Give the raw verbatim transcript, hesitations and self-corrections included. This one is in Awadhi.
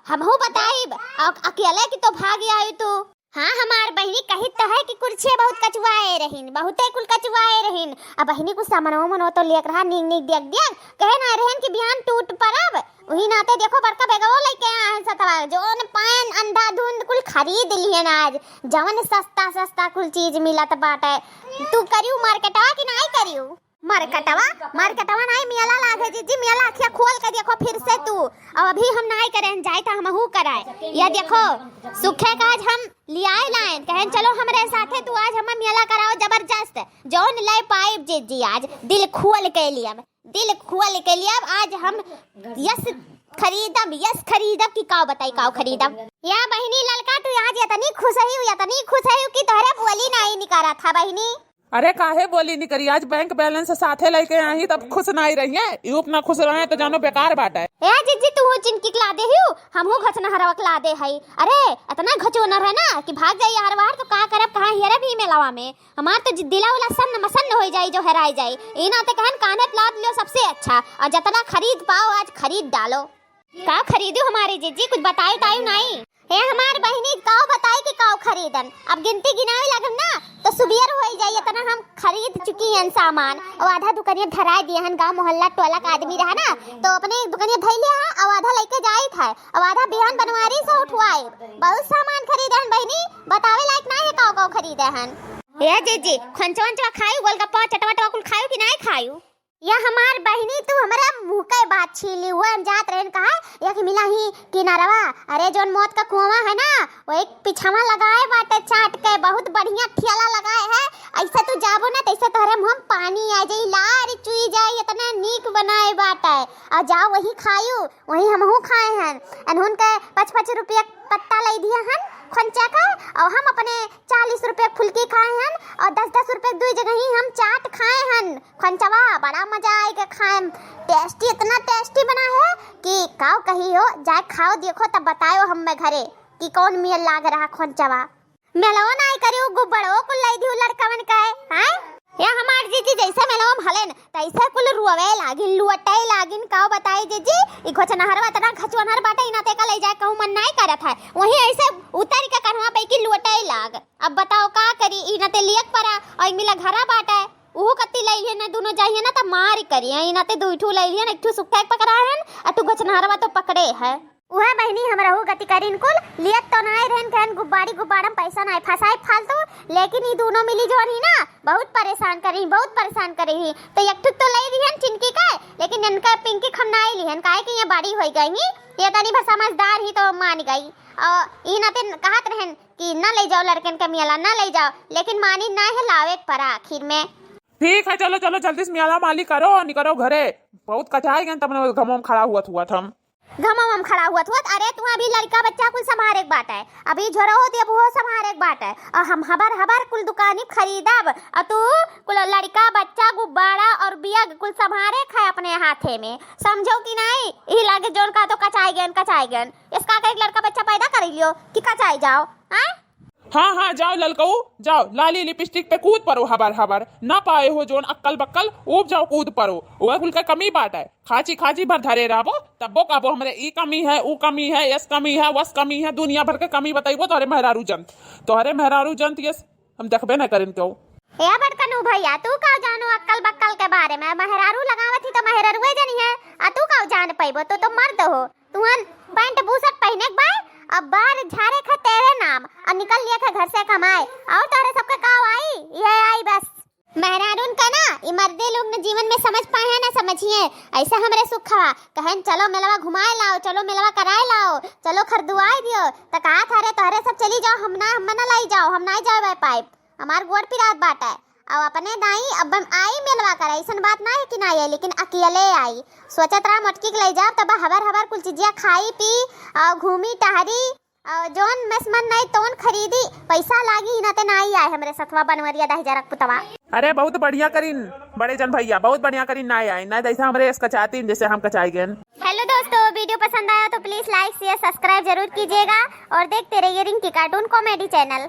हमहू बताइब। अ-, अकेले की तो भाग आई तू। हाँ, हमार बहिनी कहित तो है कि कुर्छे बहुत कचुआए रहिन, बहुते कुल कचुआए रहिन। अब बहिनी कुछ सामानो मनो तो लेक रहा, नीक नीक देख देख। कहे ना रहन कि बिहान टूट परब, वही नाते देखो बड़का बैगवो लेके आए हैं सतवा, जौन पाएन अंधाधुंध कुल खरीद लिहन आज, जवन सस्ता सस्ता कुल चीज मिलत बाटे। तू करियो मार्केटवा कि नाई करियो? मार्केटवा, मार्केटवा नाई, मेला लागे जीजी, मेला अखिया खोल के देखो फिर से तू। अब अभी हम नाई करें, जाए तो हमहू कराए। या देखो, सुखे का आज हम लियाए लाएन, कहेन चलो हमरे साथे तू आज हमें मेला कराओ जबरदस्त। जौन ले पाइब जीजी आज दिल खोल के लियब, दिल खोल के लियब आज हम। यस खरीदब, यस खरीदब कि काव बताई काव खरीदब। या बहिनी ललका, तू आज इतनी खुश है, इतनी खुश है कि तोहरे बोली नाई निकारा था बहिनी। अरे काहे बोली निकरी, आज बैंक बैलेंस साथे लेके आई तब खुश नाई रही है। यू अपना खुश रहे तो जानो बेकार बाटे। ए जीजी, तू चिनकी के लादे हियो, हमहू घचनहरवा के लादे हई। अरे इतना घचोनर है ना कि भाग जाई हर बार, तो का करब, कहाँ हेरब ही मेलावा में। हमार तो जि-, दिला उला सन्न मसन्न होई जाई जो हेराई जाई। ई नाते कहन काने पे लाद लियो सबसे अच्छा, और जितना खरीद पाओ आज खरीद डालो। का खरीदू हमारे जीजी, कुछ बताई उताई नाई? हे हमार बहिनी, काव बताई कि काव खरीदन, अब गिनती गिनावे लगन ना तो सुबियर होई जाई। इतना हम खरीद चुकी हन सामान, और आधा दुकनिया धराए दिए हन। गांव मोहल्ला टोला का आदमी रहा ना, तो अपने दुकनिया धई लिया है, और आधा लेके जाइत है, और आधा बिहान बनवारी से उठवाए। बहुत सामान खरीदे हन बहिनी, बतावे लायक ना है काव काव खरीदे हन। ए जीजी, खंचवा वंचवा खायू, गोलगप्पा चटवा टवा कुल खायू कि नाई खायू? या हमार बहिनी, तू हमरा मुंह के बात छीन ली। हुआ हम जात रहन कहा, एक मिला ही किनारवा, अरे जौन मौत का कुआं है ना, वो एक पिछवा लगाए बाटे चाट के, बहुत बढ़िया ठेला लगाए है। ऐसे तू जाबो ना, तैसे तोहरे मुंह में पानी आ जाई, लार चुई जाई, इतना नीक बनाए बाटे। और जाओ वही खायू, वही हमहू खाए हन। अनहुन के पाँच पाँच रुपया पत्ता लई दिया हन खोंचा का, और हम अपने चालीस रुपया फुल्की खाए हन, और दस दस रुपया दुई जगह ही हम चाट खाए हन। खोंचवा, बड़ा मजा आए के खाए में। टेस्टी, इतना टेस्टी बना है कि काव कही हो, जाए खाओ, देखो तब बतायो हम मैं घरे कि कौन मेल लाग रहा खोंचवा। मेलवा नाई करियो, गुब्बड़ो कुल लाई दियो लड़कवन का है, हैं? या हमार जीजी जैसे मेलवा में हलेन, तैसे कुल रुआवे लागिन, लुअटे लागिन, काव बताई जीजी, ई घोचनहरवा इतना घचुअनहर बाटे, इना ते का ले जाए कहूँ मन नाई करत है। वहीं ऐसे उतर के कन्हवा पे की लुअटे लाग। अब बताओ का करी, इना ते लियक परा, और मिला घरा बाटे। उहू कत्ती लइहे ना, दुनो जाइहे ना, त मार करिहे। ई नाते दुई ठू लइहे ना, एक ठू सुखा के पकड़ा है, आ तू घचनहरवा तो पकड़े है। उहे बहिनी, हमरहू गति करिन कुल, लियत तो नाय रहन, कहन गुब्बारी गुब्बारा में पैसा नाय फंसाई फालतू, लेकिन ई दुनो मिली जौन ही ना, बहुत परेशान करी, बहुत परेशान करी ही। तो एक ठू तो लई दिहन चिनकी के, लेकिन इनका पिंकी हम नाय लिहन, काहे कि ये बड़ी होई गई ही, ये तनी भर समझदार ही तो मान गई। और ई नाते कहत रहन, कि ना ले जाओ लड़कन के मियाला, ना ले जाओ, लेकिन मानी ना है, लावे के परा आखिर में। ठीक है, चलो, चलो, जल्दी से मियाला माली करो, निकरो घरे। बहुत कचाई गन तब घमों में खड़ा हुआ हुआ हम। घमों में खड़ा हुआ हुआ। अरे तू अभी लड़का बच्चा कुल संभारे के बाटे, अभी झोरो होती अब वो संभारे के बाटे, और हम हबर हबर कुल दुकानी खरीदब, और तू कुल लड़का बच्चा गुब्बारा और बिया कुल संभारे खाए अपने हाथे में, समझो कि नहीं? यही लागे जोन का तो कचाई गन, कचाई गन। इसका का एक लड़का बच्चा पैदा कर लियो कि कचाई जाओ, हैं? हाँ, हाँ, जाओ ललकऊ, जाओ, लाली लिपस्टिक पे कूद परो हबर हबर। ना पाए हो जोन अक्कल बक्कल, ऊब जाओ कूद परो। ओए कुल के कमी बाटे। खाची खाची भर धरे रहबो, तब्बो कहबो हमरे ई कमी है, ऊ कमी है, यस कमी है, वस कमी है, दुनिया भर के कमी बतइबो तोहरे मेहरारू जंत। तोहरे मेहरारू जंत यस हम देखबे न करेन केहू। ए बड़कनू भैया, तू का जानो अक्कल बक्कल के बारे में? मेहरारू लगावत ही तो मेहरारूए जनी है, आ तू का जान पइबो, तू तो मर्द हो। तुहन पैंट बुशर्ट पहिने के बाय, अब बार झारे खा तेरे नाम, और निकल लिया खा घर से कमाए, और तोहरे सबके का आई, ये आई बस। मेहरारून का ना, ई मर्दे लोग न जीवन में समझ पाए हैं ना समझिए, ऐसे हमरे सुख हवा, कहन चलो मेलवा घुमाए लाओ, चलो मेलवा कराए लाओ, चलो खरीदवाए दियो, त कहा था रे तोहरे सब चली जाओ, हम ना, हम ना लाई जाओ, हम ना जाए पाइब, हमार गोड़ पिरात बाटे। अब अपने दाई अब हम आई मेलवा कर, ऐसन बात ना है कि ना आई, लेकिन अकेले आई। सोचत रहा मोटकी के ले जाब, तब हबर हबर कुल चीजिया खाई पी और घूमी टहरी और जौन मस मन नहीं तौन खरीदी, पैसा लागी ही ना ते ना आई आए हमरे सथवा बनवरिया दहिजरक पुतवा। अरे बहुत बढ़िया करीन बड़े जन भैया, बहुत बढ़िया करीन ना आई, ना जैसे हमरे एस कचातीन जैसे हम कचाई गए। हेलो दोस्तों, वीडियो पसंद आया तो प्लीज लाइक शेयर सब्सक्राइब जरूर कीजिएगा और देखते रहिए रिंकी कार्टून कॉमेडी चैनल।